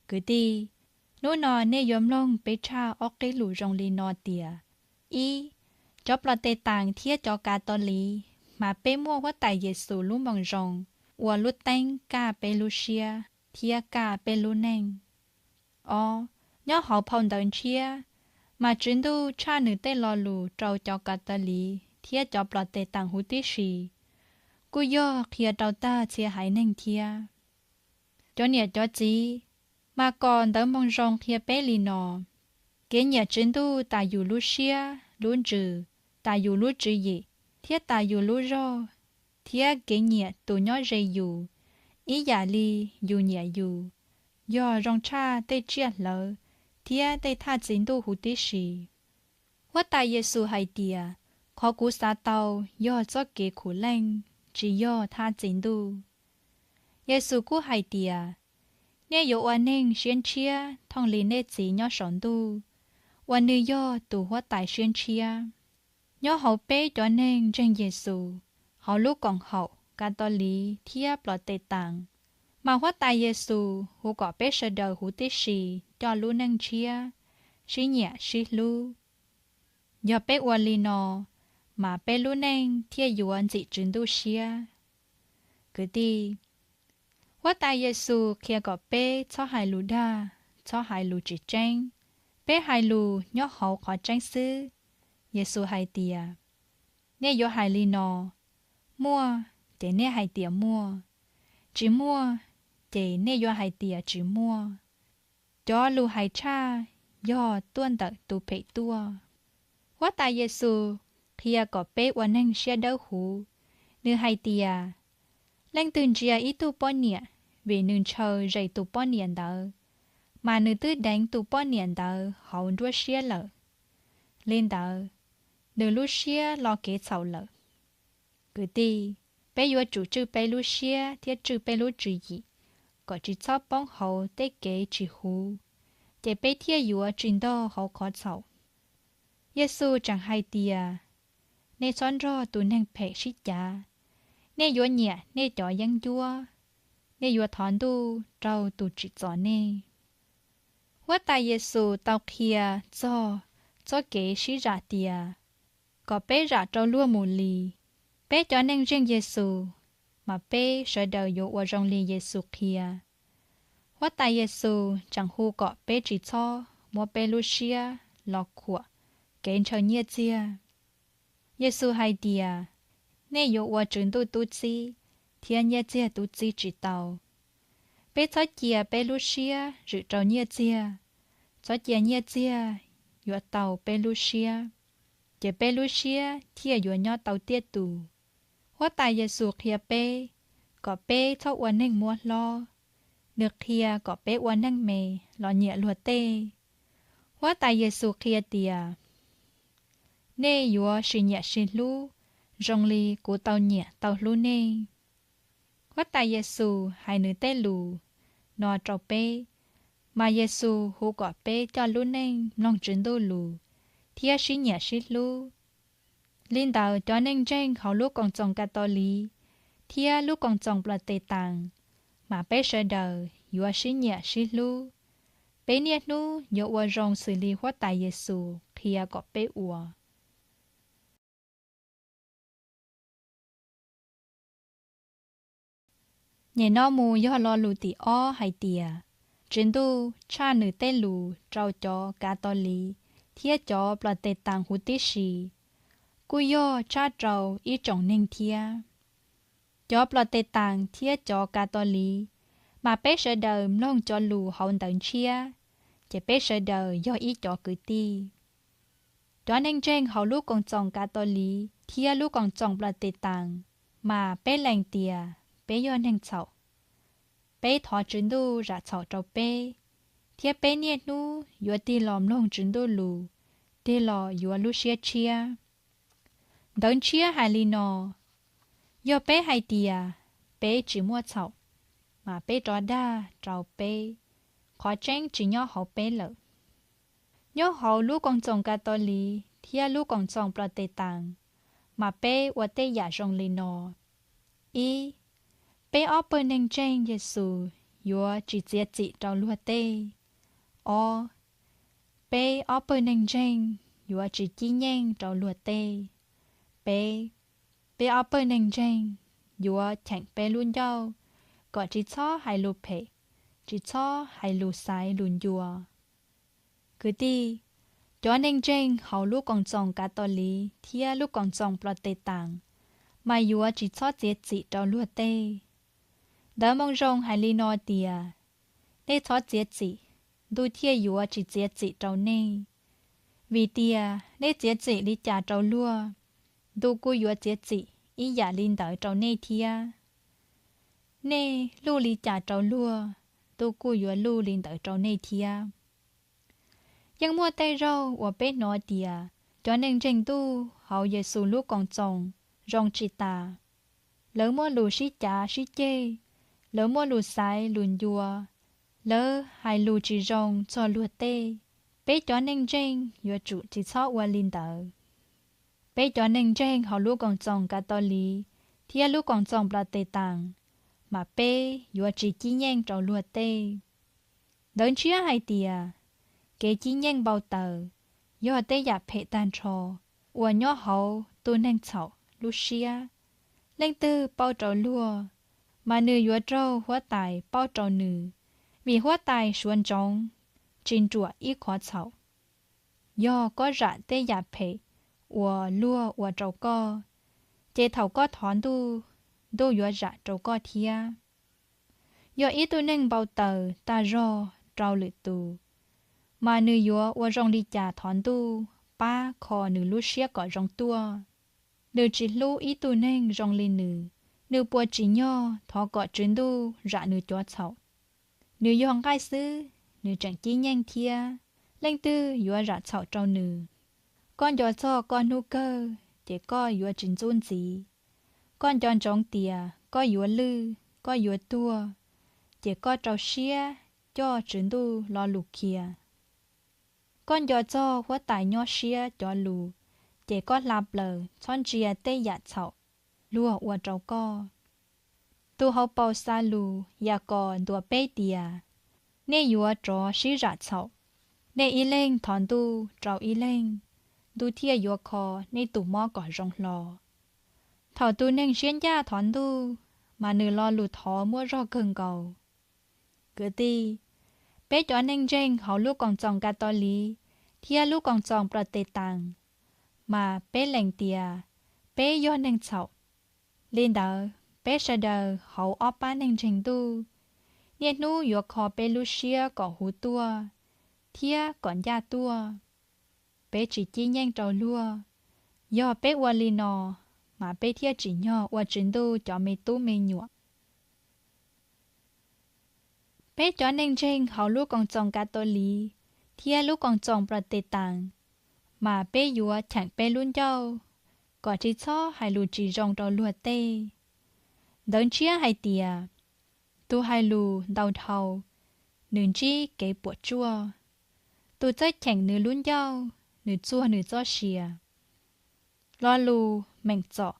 Kwv tij, hnub no nej yuav mloog peb tshaj ob qib lus zoo li no tias: Ib, cov Plot Tes Taas thiab cov Kav Tos Liv mas peb muaj Huab Tais Yes Xus lub Moo Zoo ua lub teeb kaj peb lub siab thiab kaj peb lub neej. Ob, nyob hauv Phau Ntawv Ntshiab mas Tswv Ntuj tshaj nws tej lo lus rau cov Kav Tos Liv thiab cov Plot Tes Taas huv tib si, kuj yog qhia rau tag txhia haiv neeg thiab. Cov niam cov txiv mas kom Ntawv Moo Zoo qhia peb li no: Kev nyiam Tswv Ntuj tas yus lub siab lub ntsws, tas yus lub tswv yim thiab tas yus lub zog, thiab kev nyiam tus nyob ze yus ib yam li yus nyiam yus yog zoo tshaj tej tsiaj hlawv thiab tej thaj txi Ntuj huv tib si. Huab Tais Yes Xus hais tias: Qhov kuv xav tau yog txoj kev khuv leej, tsis yog thaj txi Ntuj. Yes Xus kuj hais tias: Nej yuav ua neeg siab ntshiab thooj li nej Txiv nyob saum ntuj, uas nws yog tus Huab Tais siab ntshiab. Nyob hauv peb cov neeg ntseeg Yes Xus hauv lub Koom Haum Kav Tos Liv thiab Plot Tes Taas, mas Huab Tais Yes Xus hu kom peb sawv daws huv tib si coj lub neej ntshiab, sib nyiam sib hlub. Yog peb ua li no, mas peb lub neej thiaj yuav ntxim Tswv Ntuj siab. Kwv tij, Huab Tais Yes Xus qhia kom peb txhob hais lus dag, txhob hais lus tsis tseeb. Peb hais lus nyob hauv qhov tseeb xwb. Yes Xus hais tias: Nej yuav hais li no: Muaj, ces nej hais tias muaj; tsis muaj, ces nej yuav hais tias tsis muaj. Cov lus hais tshaj yog tuaj ntawm tus phem tuaj. Huab Tais Yes Xus qhia kom peb ua neeg siab dawb huv. Nws hais tias: Leej twg ntsia ib tug poj niam vim nws ntshaw zes tus poj niam ntawd, mas nws twb deev tus poj niam ntawd hauv nruab siab lawm. Li ntawd, nws lub siab lo kev txhaum lawm. Kwv tij, peb yuav tsum tswj peb lub siab thiab tswj peb lub tswv yim kom tsis txhob poob hauv tej kev tsis huv, ces peb thiaj yuav tsis ntog hauv qhov txhaum. Yes Xus tseem hais tias: Nej txhob nrog tus neeg phem sib cav. Nej yuav nyiam nej cov yeeb ncuab. Nej yuav thov Ntuj raug tus tsim txom nej. Huab Tais Yes Xus tau qhia txog txoj kev sib zam tias kom peb zam rau luag mus li. Peb cov neeg ntseeg Yes Xus, mas peb sawv daws yuav ua zoo li Yes Xus qhia. Huab Tais Yes Xus tseem hu kom peb tsis txhob muab peb lub siab los khuam kev ntshaw nyiaj txiag. Yes Xus hais tias: Nej yuav ua Tswv Ntuj tub txib, thiab nyiaj txiag tub txib tsis tau. Peb txhob cia peb lub siab zwm rau nyiaj txiag, txhob cia nyiaj txiag yuav tau peb lub siab, ces peb lub siab thiaj yuav nyob tau tiaj tus. Huab Tais Yes Xus qhia peb kom peb txhob ua neeg muab hlob. Nws qhia kom peb ua neeg me los nyiam luag tej. Huab Tais Yes Xus qhia tias: Nej yuav sib nyiam sib hlub zoo li kuv tau nyiam tau hlub nej. Huab Tais Yes Xus hais nws tej lus no rau peb, mas Yes Xus hu kom peb coj lub neej mloog Tswv Ntuj lus thiab sib nyiam sib hlub. Li ntawd, cov neeg ntseeg hauv lub Koom Txoos Kav Tos Liv thiab lub Koom Txoos Plot Tes Taas, mas peb sawv daws yuav sib nyiam sib hlub. Peb niaj hnub yuav ua zoo xws li Huab Tais Yes Xus qhia kom peb ua. Nyem no mus yog lo lus tim ob hais tias: Tswv Ntuj tshaj nws tej lus rau cov Kav Tos Liv thiab cov Plot Tes Taas huv tib si, kuj yog tshaj rau ib tsoom neeg thiab. Cov Plot Tes Taas thiab cov Kav Tos Liv, mas peb sawv daws mloog cov lus hauv Ntawv Ntshiab, ces peb sawv daws yog ib cov kwv tij. Cov neeg ntseeg hauv lub Koom Txoos Kav Tos Liv thiab lub Koom Txoos Plot Tes Taas, mas peb lees tias peb yog neeg txhaum. Peb thov Tswv Ntuj zam txhaum rau peb, thiab peb niaj hnub yuav tig los mloog Tswv Ntuj lus, tig los yuav lub siab tshiab. Ntawv Ntshiab hais li no: Yog peb hais tias peb tsis muaj txhaum, mas peb rov dag rau peb, qhov tseeb tsis nyob hauv peb lawm. Nyob hauv lub Koom Txoos Kav Tos Liv thiab lub Koom Txoos Plot Tes Taas, mas peb ua tej yam zoo li no: Ib, peb ob pawg neeg ntseeg Yes Xus yuav tsis txiav txim rau luag tej. Ob, peb ob pawg neeg ntseeg yuav tsis cib nyeej rau luag tej. Peb, peb ob pawg neeg ntseeg yuav cheem peb lub ncauj kom tsis txhob hais lus phem, tsis txhob hais lus xaiv lus ncua. Kwv tij, cov neeg ntseeg hauv lub Koom Txoos Kav Tos Liv thiab lub Koom Txoos Plos Tes Taas mas yuav tsis txhob txiav txim rau luag tej. Ntawv Moo Zoo hais li no tias, nej txhob txia txim, ntuj thiaj yuav tsis txiav txim rau nej. Vim tias nej txiav txim li cas rau luag, ntuj kuj yuav txiav txim ib yam li ntawd rau nej thiab. Nej luj li cas rau luag, ntuj kuj yuav luj li ntawd rau nej thiab. Yeej muaj tej zaug uas peb hnov tias cov neeg ntseeg ntuj hauv Yexus lub Koom Txoos zoo tsis tas. Lawv muaj lus sib cav sib ceg, lawv muaj lus xaiv lus ncua, lawv hais lus tsis zoo txog luag tej. Peb cov neeg ntseeg yuav tsum tsis txhob ua li ntawd. Peb cov neeg ntseeg hauv lub Koom Txoos Kav Tos Liv thiab lub Koom Txoos Plos Tes Taas, mas peb yuav tsis cib nyeej rau luag tej. Ntawv Ntshiab hais tias, kev cib nyeej npau taws yog tej yam phem tag nrho uas nyob hauv tus neeg txhaum lub siab. Leej twg pauj rau luag, mas nws yuav raug Huab Tais pauj rau nws, vim Huab Tais suav ntsoov tsis nruam ib qhov txhaum. Yog koj zam tej yam phem uas luag ua rau koj, ces thaum koj thov Ntuj, Ntuj yuav zam rau koj thiab. Yog ib tug neeg npau taws tag zog rau lwm tus, mas nws yuav ua zoo li cas thov Ntuj pab kho nws lub siab kom zoo tuaj? Nws tsis hlub ib tug neeg zoo li nws, nws puas tsim nyog thov kom Tswv Ntuj zam nws cov txhaum? Nws yog nqaij xwb, nws tseem cib nyeej thiab, leej twg yuav zam txhaum rau nws? Koj nco txog koj hnub kawg, ces koj yuav tsis ntxub ntxiv. Koj nco ntsoov tias koj yuav lwj, koj yuav tuag, ces koj rau siab coj Tswv Ntuj lo lus khiav. Koj nco txog Huab Tais nyob siab cov lus, ces koj hla plaws txhob ntsia tej yam txhaum luag ua rau koj. Tus hauv paus Xalus Yakos ntuas peb tias, nej yuav rov sib zam txhaum, nej ib leeg thov Ntuj rau ib leeg, Ntuj thiaj yuav kho nej tus mob kom zoo hlo. Thaum tus neeg siab ncaj thov Ntuj, mas nws lo lus thov muaj zog kawg nkaus. Kwv tij, peb cov neeg ntseeg hauv lub Koom Txoos Kav Tos Liv thiab lub Koom Txoos Plos Tes Taas, mas peb lees tias peb yog neeg txhaum. Li ntawd, peb sawv daws hauv ob pab neeg ntseeg ntuj niaj hnub yuav kho peb lub siab kom huv tuaj thiab kom ncaj tuaj. Peb tsis cib nyeej rau luag. Yog peb ua li no, mas peb thiaj tsim nyog ua Tswv Ntuj cov me tub me nyuam. Peb cov neeg ntseeg hauv lub Koom Txoos Kav Tos Liv thiab lub Koom Txoos Plos Tes Taas, mas peb yuav cheem peb lub ncauj kom tsis txhob hais lus tsis zoo rau luag tej. Ntawv Ntshiab hais tias, tus hais lus ntau dhau, nws ntsib kev puas tsuaj. Tus txawj cheem nws lub ncauj, nws txuag nws txoj sia. Lo lus meem txom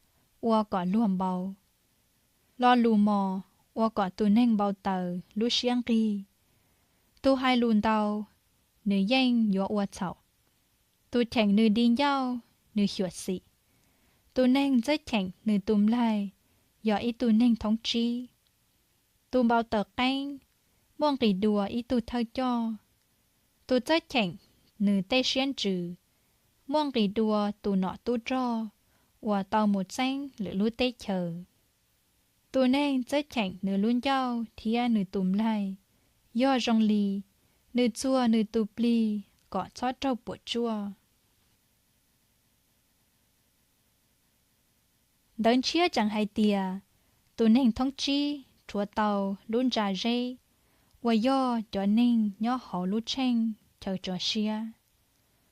ua kom luag npau. Lo lus mos ua kom tus neeg npau taws lub siab nqig. Tus hais lus ntau, nws yeej yuav ua txhaum. Tus cheem nws di ncauj, nws xyuam xim. Tus neeg txawj cheem nws tus nplaig yog ib tug neeg thoob tsib. Tus npau taws qeeb muaj nqis dua ib tug thawj coj. Tus txawj cheem nws tej siab ntsws muaj nqis dua tus nom tub rog uas tau mus txeeb lwm lub teb chaws. Tus neeg txawj cheem nws lub ncauj thiab nws tus nplaig yog zoo li nws txuag nws tus plig kom txhob raug puas tsuaj. Ntawv Ntshiab tseem hais tias, tus neeg thoob tsib rhuav tau lub ntsa zeb uas yog cov neeg nyob hauv lub tsheej chaw tso siab.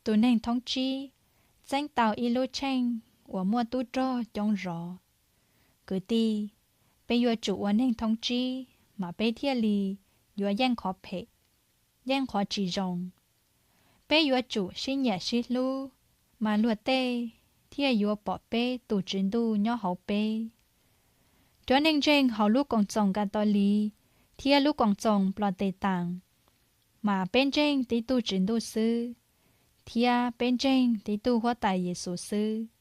Tus neeg thoob tsib txeeb tau ib lub tsheej uas muaj tub rog coob zov. Kwv tij, peb yuav tsum ua neeg thoob tsib mas peb thiaj li yuav yeej qhov phem, yeej qhov tsis zoo. Peb yuav tsum sib nyiam sib hlub, mas luag tej thiaj yuav pom peb tus Tswv Ntuj nyob hauv peb. Cov neeg ntseeg hauv lub Koom Txoos Kav Tos Liv thiab lub Koom Txoos Platitas, mas peb ntseeg tib tug Tswv Ntuj xwb, thiab peb ntseeg tib tug Huab Tais Yes Xus xwb,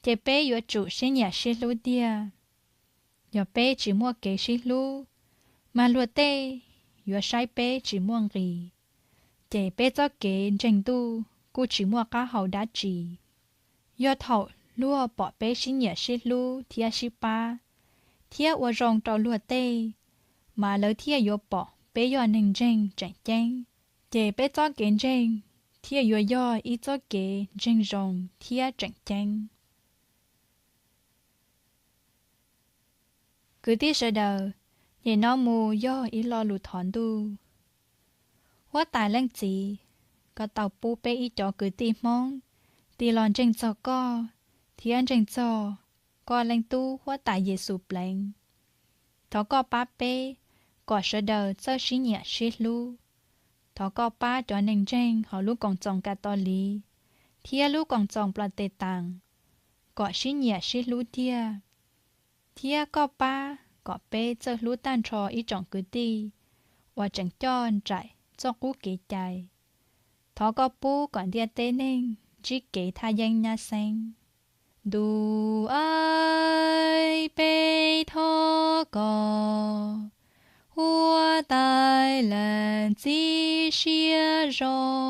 ces peb yuav tsum sib nyiam sib hlub tiag. Yog peb tsis muaj kev sib hlub, mas luag tej yuav saib peb tsis muaj nqis, ces peb txoj kev ntseeg Ntuj kuj tsis muaj qab hau dab tsi. Yog thaum luag pom peb sib nyiam sib hlub thiab sib pab, thiab ua zoo rau luag tej, mas lawv thiaj yuav pom peb yog neeg ntseeg tseem ceeb, ces peb txoj kev ntseeg thiaj yuav yog ib txoj kev ntseeg zoo thiab tseem ceeb. Kwv tij sawv daws, nyem no mus yog ib lo lus thov Ntuj. Huab Tais Leej Txiv, koj tau pub peb ib cov kwv tij Hmoob tig los ntseeg txog koj thiab ntseeg txog koj Leej Tub Huab Tais Yes Xus Pleev. Thov koj pab peb kom sawv daws txawj sib nyiam sib hlub. Thov koj pab cov neeg ntseeg hauv lub Koom Txoos Kav Tos Liv thiab lub Koom Txoos Platitas kom sib nyiam sib hlub tiag, thiab koj pab kom peb txawj hlub tag nrho ib tsoom kwv tij uas tseem coj nraim txoj qub kev cai. Thov koj pub kom ntiaj teb neeg ntsib kev thaj yeeb nyab xeeb. Ntuj aw, peb thov koj, Huab Tais Leej Txiv siab zoo